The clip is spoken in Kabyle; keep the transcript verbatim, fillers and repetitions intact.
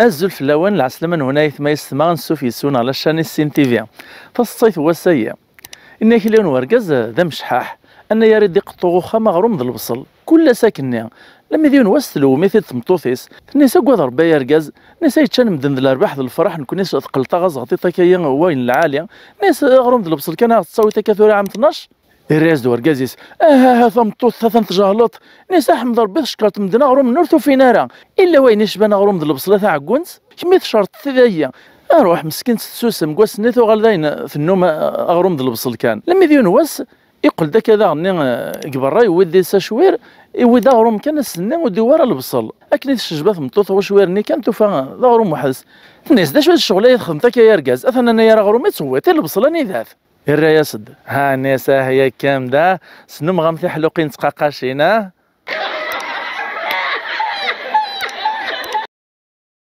Azul fell-awen, lɛeslama-nwen a aytma yessetma, ansuf yes-wen ɣer la chaîne Issin T V. Taseḍsayt n wass-agi. Inna-yak yiwen wergaz d amecḥaḥ, annayer i d-iqeṭṭu uxxam aɣrum d lebṣel. Kul ass akkenni. Lammi d yiwen wass tlewwem-it-id tmeṭṭut-is. Tenna-yas: "Agad Rebbi ay argaz." Tenna-yas: "Ay ččan medden d lerbaḥ d lferḥ, nekkni s-, teqqleḍ taɣaẓeɣt-iḍ akka-yi wa n lɛali." Tenna-yas: "Aɣrum d lebṣel kan a ɣ-tettawiḍ akka tura ɛam tnac?" Irra-yas-d urgaz-is: "Aha, aha, tameṭṭut, atan tjehleḍ." Tenna-yas: "Aḥmed Rebbi, teckeṛ-t medden aɣrum-nni ur t-ufin ara. Illa wayen icban aɣrum d lebṣel a taɛeggunt, kemm i tcerṭeḍ-t-id ayyi." Aruḥ, meskint tessusem, deg wass-nni tuɣal dayen tennum, eh, aɣrum d lebṣel kan. Lammi d yiwen wass, iqqel-d akka daɣen-nni, eh, deg berra, yewwi-d deg-s acwir, yewwi-d aɣrum kan ass-nni, ur d-yewwi ara lebṣel. Akken i tecba tmeṭṭut ɣ ucwir-nni kan, tufa d aɣrum weḥd-s. Tenna-yas: "D acu d ccɣel ay txedmeḍ akka ay argaz? Atan annayer aɣrum i tewwiḍ, i lebṣel anida-t?" Irra-yas-d: "Ha, nni-as, ah, yakan da, snumɣem tiḥluqin d tqaqqacin, ah?"